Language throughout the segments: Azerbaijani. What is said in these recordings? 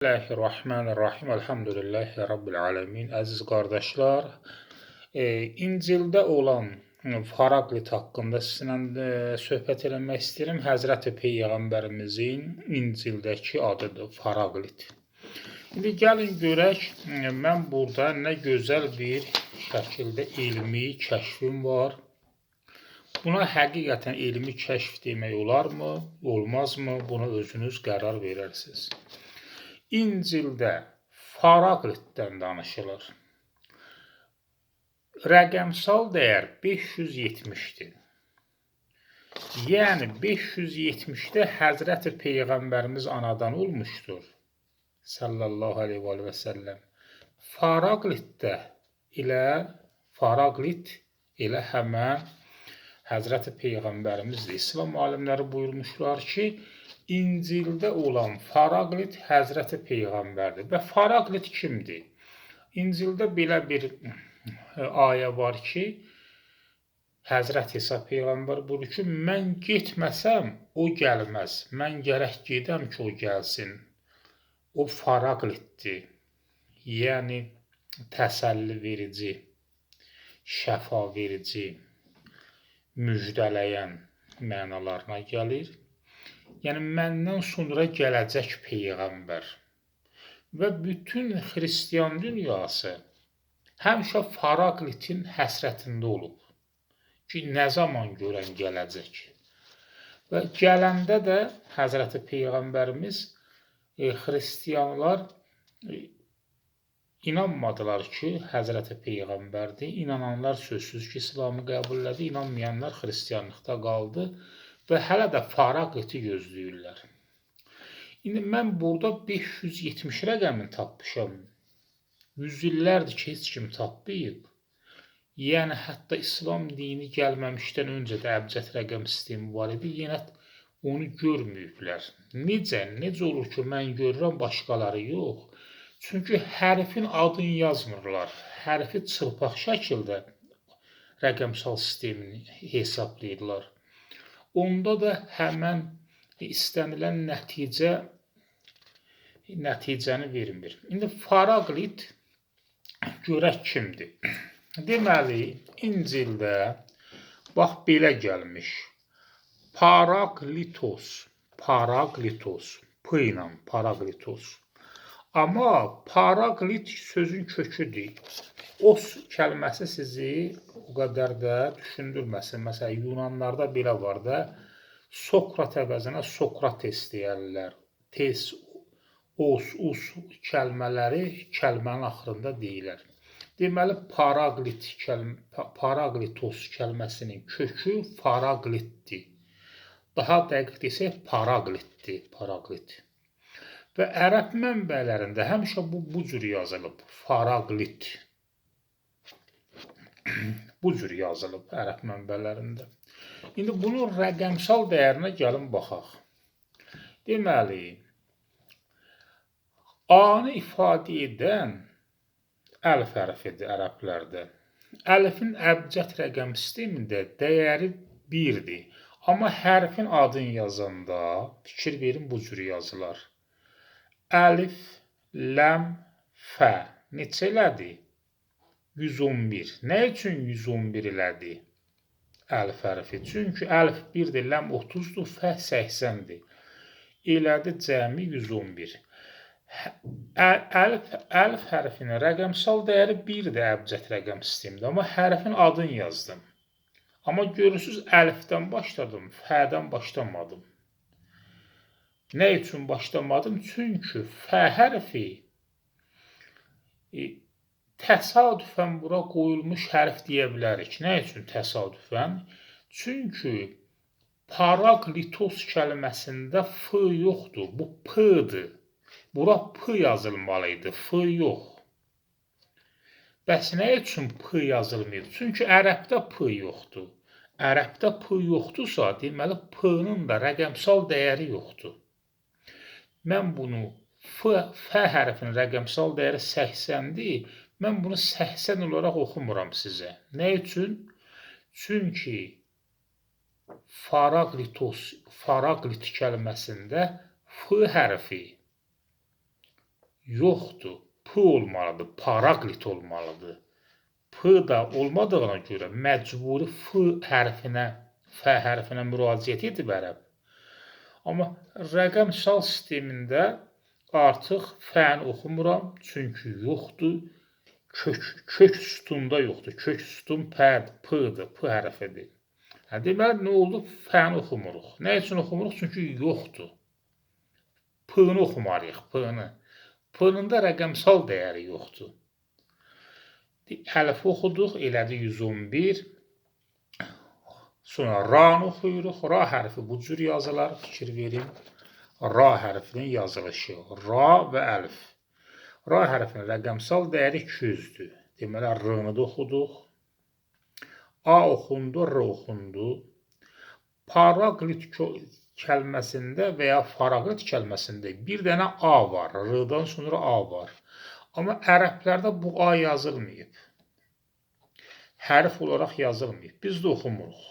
Bismillahirrahmanirrahim. Elhamdülillahi Rabbil alemin. Əziz qardaşlar, İncildə olan Faraklit haqqında sizinlə söhbət eləmək istəyirəm. Həzrəti Peyğəmbərimizin İncildəki adıdır Faraklit. İndi gəlin görək, mən burada nə gözəl bir şəkildə elmi kəşfim var. Buna həqiqətən elmi kəşf demək olarmı, olmazmı? Buna özünüz qərar verərsiniz. İncildə Faraklitdən danışılır. Rəqəmsal dəyər 570-dir. Yəni 570-də Həzrəti Peyğəmbərimiz anadan olmuşdur. Sallallahu aleyhi və səlləm. Faraklitdə elə Faraklit elə həmən Həzrəti Peyğəmbərimizdir. İslam alimləri buyurmuşlar ki, İncildə olan Faraklit Həzrəti Peyğəmbərdir. Və Faraklit kimdir? İncildə belə bir ayə var ki, Həzrəti İsa Peyğəmbər buyurur ki, mən getməsəm o gəlməz. Mən gərək gedəm ki, o gəlsin. O Faraklitdir. Yəni təsəlli verici, şəfa verici, müjdələyən mənalarına gəlir. Yəni məndən sonra gələcək peyğəmbər. Və bütün xristian dünyası həmişə Faraklitin həsrətində olub ki, nə zaman görən gələcək. Və gələndə də Həzrəti Peyğəmbərimiz xristianlar inanmadılar ki, Həzrəti Peyğəmbərdir. İnananlar sözsüz ki, İslamı qəbul elədi, inanmayanlar xristianlıqda qaldı və hələ də Farakliti gözləyirlər. İndi mən burada 570 rəqəmini tapmışam. Yüz illərdir ki, heç kim tapmayıb. Yəni hətta İslam dini gəlməmişdən öncə də əbcəd rəqəm sistemi var idi. Yenə onu görməyiblər. Necə? Necə olur ki, mən görürəm, başqaları yox? Çünki hərfin adını yazmırlar. Hərfi çılpaq şəkildə rəqəmsal sistemini hesablayırlar. Onda da həmən istənilən nəticəni vermir. İndi Faraklit görək kimdir? Deməli, İncildə bax belə gəlmiş. Paraklitos, Paraklitos, P ilə Paraklitos. Amma Paraklit sözün köküdür. Os kəlməsi sizi o qədər də düşündürməsin. Məsələn, Yunanlarda belə var da, Sokrat əvəzinə Sokrates deyərlər. Tes, os, us kəlmələri kəlmənin axırında deyilər. Deməli, Paraklitos kəlməsinin kökü Faraklitdir. Daha dəqiq desək, Paraklitdir, Paraklit. Və ərəb mənbələrində həmişə bu cür yazılıb, Faraklit. Bu cür yazılıb ərəb mənbələrində. İndi bunun rəqəmsal dəyərinə gəlin baxaq. Deməli, A-nı ifadə edən əlif hərfidir ərəblərdə. Əlifin əbcəd rəqəm sistemində dəyəri 1-dir. Amma hərfin adını yazanda, fikir verin, bu cür yazılar. Əlif, ləm, fə. Neçə elədi? 111. Nə üçün 111 elədi? Əlif hərfi. Çünki əlif 1-dir, ləm 30-dur, fə 80-dir. Elədi cəmi 111. Əlif hərfinin rəqəmsal dəyəri 1-dir əbcəd rəqəm sistemində. Amma hərfin adını yazdım. Amma görürsünüz, əlifdən başladım, fədən başlamadım. Nə üçün başlamadım? Çünki fə hərfi təsadüfən bura qoyulmuş hərf deyə bilərik. Nə üçün təsadüfən? Çünki Paraklitos kəlməsində F yoxdur, bu P-dır. Bura P yazılmalı idi, F yox. Bəs nə üçün P yazılmayıb? Çünki ərəbdə P yoxdur. Ərəbdə P yoxdursa, deməli P-nın da rəqəmsal dəyəri yoxdur. Mən bunu F hərfinin rəqəmsal dəyəri 80-dir. Mən bunu 80 olaraq oxumuram sizə. Nə üçün? Çünki Faraklitos, Faraklit kəlməsində F hərfi Yoxdur. P olmalıdır. Paraqlit olmalıdır. P da olmadığına görə məcburi F hərfinə, F hərfinə müraciət edib ərəb. Amma rəqəmsal sistemində artıq F-ni oxumuram, çünki yoxdur. Kök sütunda yoxdur. Kök sütun P-dir, P hərfidir. Hə, deməli, nə oldu? F-ni oxumuruq. Nə üçün oxumuruq? Çünki yoxdur. P-ni oxumalıyıq, P-ni. P-nın da rəqəmsal dəyəri yoxdur. Əlif oxuduq, elədi 111. Sonra ra-nı oxuyuruq. Ra hərfi bu cür yazılar, fikir verin. Ra hərfinin yazılışı. Ra və əlif. Ra hərfinin rəqəmsal dəyəri 200-dür. Deməli, R-nı da oxuduq. A oxundu, R oxundu. Paraqlit kəlməsində və ya faraqlit kəlməsində bir dənə A var. R-dan sonra A var. Amma ərəblərdə bu A yazılmayıb. Hərf olaraq yazılmayıb. Biz də oxumuruq.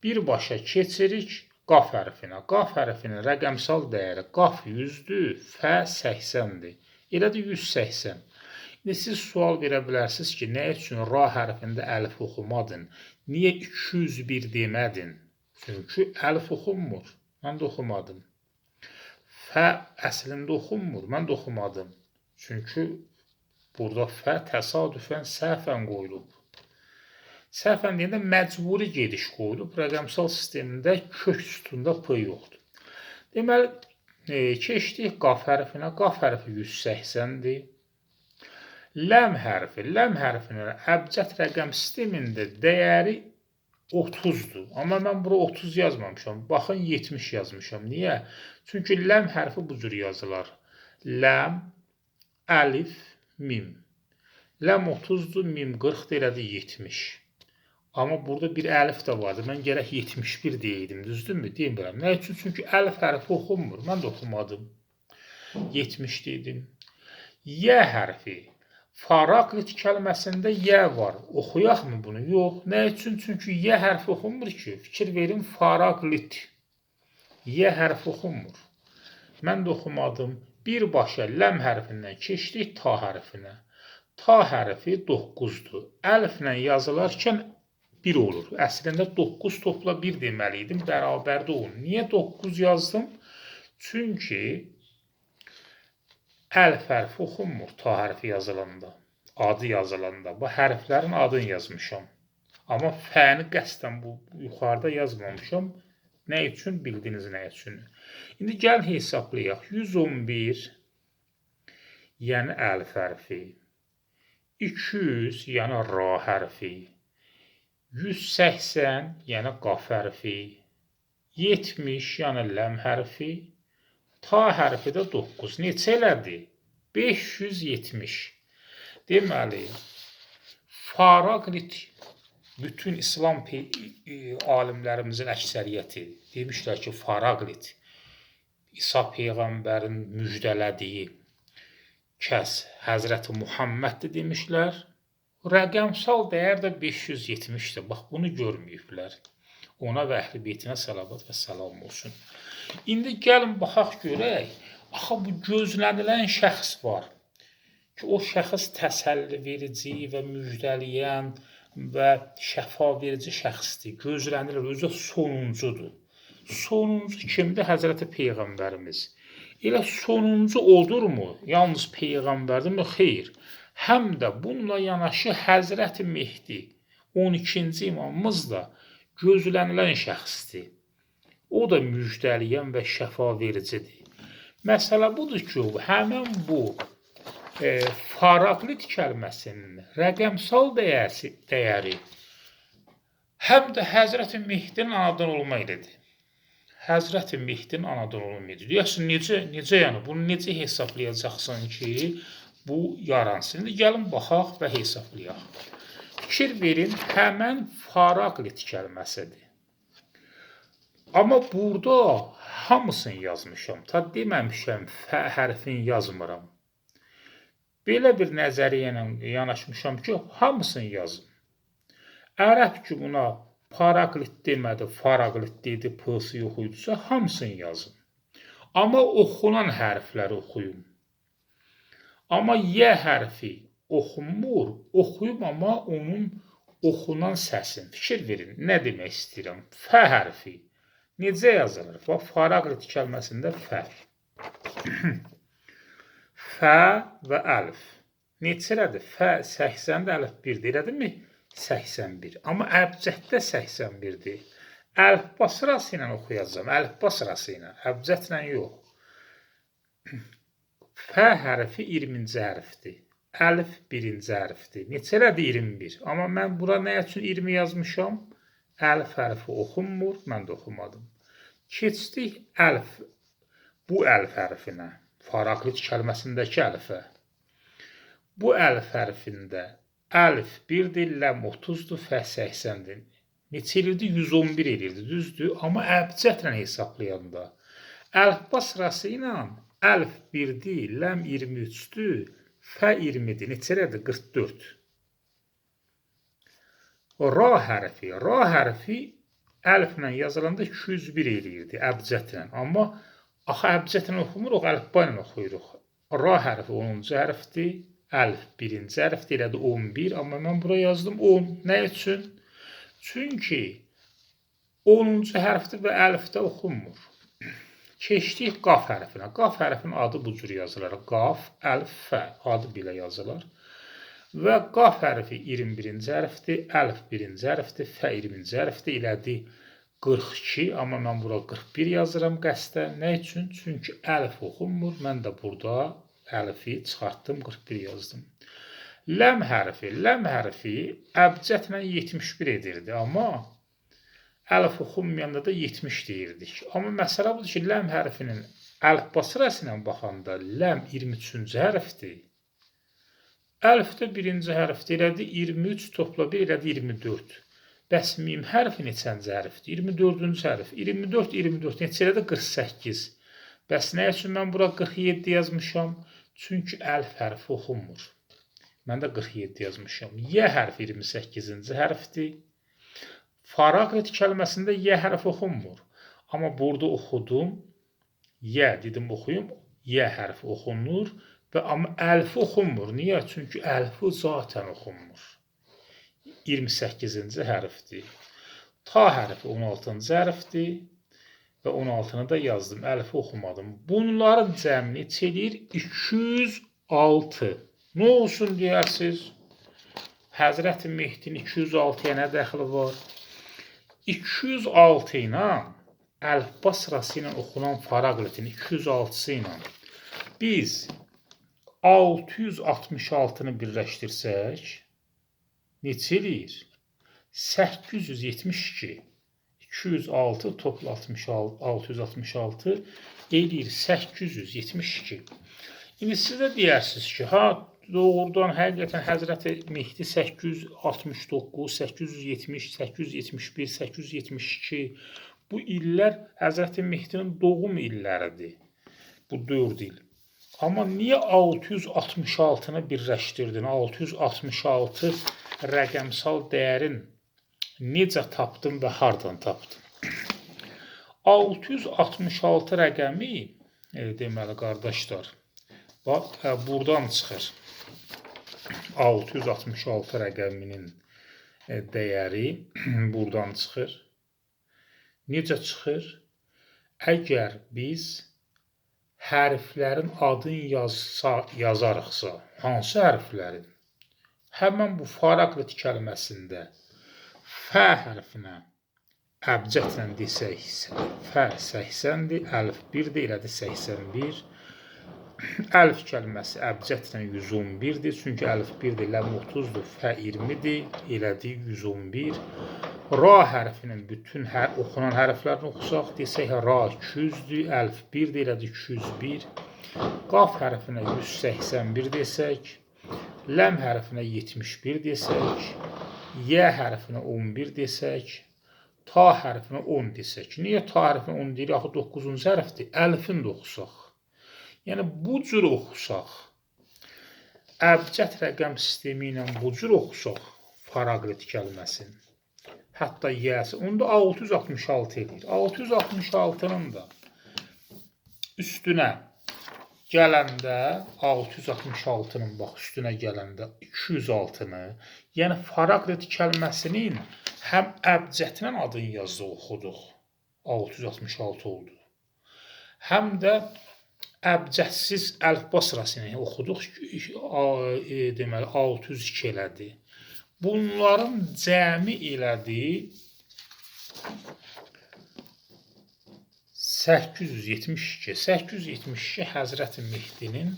Birbaşa keçirik qaf hərfinə. Qaf hərfinin rəqəmsal dəyəri qaf 100-dür, F 80-dir. Elədir 180. İndi siz sual verə bilərsiniz ki, nə üçün ra hərfində əlif oxumadın? Niyə 201 demədin? Çünki əlif oxunmur. Mən də oxumadım. F əslində oxunmur. Mən də oxumadım. Çünki burada F təsadüfən səhvən qoyulub. Səhvən deyəndə məcburi gediş qoyulub. Rəqəmsal sistemində kök sütunda P yoxdur. Deməli, keçdik qaf hərfinə. Qaf hərfi 180-dir. Ləm hərfi. Ləm hərfinin əbcəd rəqəm sistemində dəyəri 30-dur. Amma mən bura 30 yazmamışam. Baxın, 70 yazmışam. Niyə? Çünki ləm hərfi bu cür yazılar. Ləm, əlif, mim. Ləm 30-dur, mim 40-dır, elədir 70. Amma burada bir əlif də vardı. Mən gərək 71 deyəydim, düzdürmü? Demirəm. Nə üçün? Çünki əlif hərfi oxunmur. Mən də oxumadım. 70 dedim. Y hərfi. Faraqlit kəlməsində Y var. Oxuyaqmı bunu? Yox. Nə üçün? Çünki Y hərfi oxunmur ki. Fikir verin, faraqlit. Y hərfi oxunmur. Mən də oxumadım. Birbaşa ləm hərfindən keçdik ta hərfinə. Ta hərfi 9-dur. Əliflə yazılarkən 1 olur. Əslində 9 topla 1 deməli idim. Bərabərdə 10. Niyə 9 yazdım? Çünki əlif hərfi oxunmur ta hərfi yazılanda, adı yazılanda. Bu hərflərin adını yazmışam. Amma F-ni qəsdən bu yuxarıda yazmamışam. Nə üçün? Bildiniz nə üçün. İndi gəl hesablayaq. 111, yəni əlif hərfi, 200, yəni ra hərfi, 180, yəni qaf hərfi, 70, yəni ləm hərfi, ta hərfi də 9. Neçə elədi? 570. Deməli, faraqlit bütün İslam alimlərimizin əksəriyyəti demişlər ki, faraqlit İsa Peyğəmbərin müjdələdiyi kəs Həzrəti Muhamməddir demişlər. Rəqəmsal dəyər də 570-dir. Bax, bunu görməyiblər. Ona və əhl-i beytinə salavat və salam olsun. İndi gəlin baxaq görək. Axı bu gözlənilən şəxs var ki, o şəxs təsəlli verici və müjdələyən və şəfa verici şəxsdir. Gözlənilir, özü sonuncudur. Sonuncu kimdir? Həzrəti Peyğəmbərimiz. Elə sonuncu odurmu? Yalnız Peyğəmbərdirmi? Xeyr. Həm də bununla yanaşı Həzrəti Mehdi, 12-ci imamımız da gözlənilən şəxsdir. O da müjdələyən və şəfa vericidir. Məsələ budur ki, həmən bu faraqlit kəlməsinin rəqəmsal dəyəri həm də Həzrəti Mehdinin anadan olma ilidir. Həzrəti Mehdinin anadan olma ilidir. Deyəsən, necə yəni bunu necə hesablayacaqsan ki, bu yaransın? İndi gəlin baxaq və hesablayaq. Fikir verin, həmən faraqlit kəlməsidir. Amma burada hamısını yazmışam. Ta deməmişəm, F hərfini yazmıram. Belə bir nəzəriyyə ilə yanaşmışam ki, hamısını yazım. Ərəb ki, buna paraqlit demədi, faraqlit dedi, P-sı yox idisə, hamısını yazın. Amma oxunan hərfləri oxuyun. Amma Y hərfi oxunmur, oxuyum amma onun oxunan səsin. Fikir verin, nə demək istəyirəm? F hərfi necə yazılır? Bax, faraqlit kəlməsində F. F və əlif. Neçə elədir? F 80-dir, əlif 1-dir. Elədimi? 81. Amma əbcəddə 81-dir. Əlifba sırası ilə oxuyacağam. Əlifba sırası ilə. Əbcədlə yox. F hərfi 20-ci hərfdir. Əlif 1-ci hərfdir. Neçə elədi? 21. Amma mən bura nə üçün 20 yazmışam? Əlif hərfi oxunmur, mən də oxumadım. Keçdik əlif, bu əlif hərfinə. Faraqlit kəlməsindəki əlifə. Bu əlif hərfində əlif 1-dir, ləm 30-dur, fə 80-dir. Neçə elirdi? 111 elirdi, düzdür? Amma əbcədlə hesablayanda əlifba sırası ilə əlif 1-dir, ləm 23-dür, fə 20-dir. Neçə elədi? 44. Ra hərfi. Ra hərfi əliflə yazılanda 201 eləyirdi əbcədlə. Amma axı əbcədlə oxumuruq, əlifba ilə oxuyuruq. Ra hərfi 10-cu hərfdir, əlif 1-ci hərfdir, elədi 11. Amma mən bura yazdım 10. Nə üçün? Çünki 10-cu hərfdir və əlifdə oxunmur. Keçdik qaf hərfinə. Qaf hərfinin adı bu cür yazılır. Qaf, əlif, fə adı belə yazılır. Və qaf hərfi 21-ci hərfdir, əlif 1-ci hərfdir, fə 20-ci hərfdir, elədi 42, amma mən bura 41 yazıram qəsdən. Nə üçün? Çünki əlif oxunmur. Mən də burada əlifi çıxartdım, 41 yazdım. Ləm hərfi. Ləm hərfi əbcədlə 71 edirdi, amma əlif oxunmayanda da 70 deyirdik. Amma məsələ budur ki, ləm hərfinin əlifba sırası ilə baxanda ləm 23-cü hərfdir. Əlif də 1-ci hərfdir, elədi 23 topla 1 elədi 24. Bəs mim hərfi neçənci hərfdir? 24-cü hərf. 24, 24 neçə elədi? 48. Bəs nə üçün mən bura 47 yazmışam? Çünki əlif hərfi oxunmur. Mən də 47 yazmışam. Y hərfi 28-ci hərfdir. Faraqlit kəlməsində Y hərfi oxunmur. Amma burada oxudum. Y dedim oxuyum. Y hərfi oxunur. Və amma əlifi oxunmur. Niyə? Çünki əlifi zaten oxunmur. 28-ci hərfdir. Ta hərfi 16-cı hərfdir. Və 16-nı da yazdım. Əlifi oxumadım. Bunların cəmini eləyir 206. Nə olsun deyərsiniz? Həzrəti Mehdinin 206-ya nə dəxli var? 206 ilə əlifba sırası ilə oxunan faraqlitin 206-sı ilə biz 666-nı birləşdirsək neçə eləyir? 872. 206 topla 66, 666 eləyir 872. İndi siz də deyərsiniz ki, ha, doğrudan həqiqətən Həzrəti Mehdi 869, 870, 871, 872 bu illər Həzrəti Mehdinin doğum illəridir. Bu 4 il. Amma niyə 666-nı birləşdirdin? 666 rəqəmsal dəyərin necə tapdın və hardan tapdın? 666 rəqəmi deməli qardaşlar, bax buradan çıxır. 666 rəqəminin dəyəri buradan çıxır. Necə çıxır? Əgər biz hərflərin adını yazarıqsa, hansı hərflərin? Həmən bu faraqlit kəlməsində F hərfinə əbcədlə desək, F 80-dir, əlif 1-dir, elədi 81. Əlif kəlməsi əbcədlə 111-dir, çünki əlif 1-dir, ləm 30-dur, F 20-dir, elədi 111. Ra hərfinin bütün oxunan hərflərini oxusaq, desək Ra 200-dür, əlif 1-dir, elədi 201. Qaf hərfinə 181 desək, ləm hərfinə 71 desək, Y hərfinə 11 desək, Ta hərfinə 10 desək. Niyə Ta hərfinə 10 deyirik? Axı 9-cu hərfdir. Əlifini də oxusaq. Yəni bu cür oxusaq, əbcəd rəqəm sistemi ilə bu cür oxusaq faraqlit kəlməsini, hətta Y-si, onda 666 eləyir. 666-nın da üstünə Gələndə 666-nın bax üstünə gələndə 206-nı, yəni Faraqlet kəlməsinin həm əbcədlə adını yazdıq, oxuduq. 666 oldu. Həm də əbcədsiz əlifba sırasını oxuduq, deməli 602 elədi. Bunların cəmi elədi 872. 872 Həzrəti Mehdinin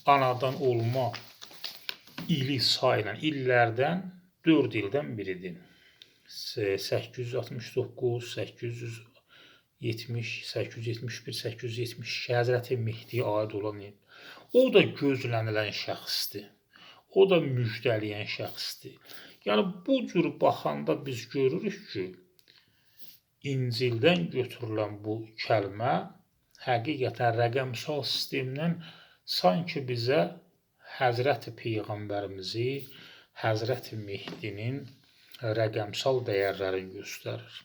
anadan olma ili sayılan illərdən 4 ildən biridir. 869, 870, 871, 872 Həzrəti Mehdiyə aid olan il. O da gözlənilən şəxsdir. O da müjdələyən şəxsdir. Yəni bu cür baxanda biz görürük ki, İncildən götürülən bu kəlmə həqiqətən rəqəmsal sistemdən sanki bizə Həzrəti Peyğəmbərimizi, Həzrəti Mehdinin rəqəmsal dəyərlərini göstərir.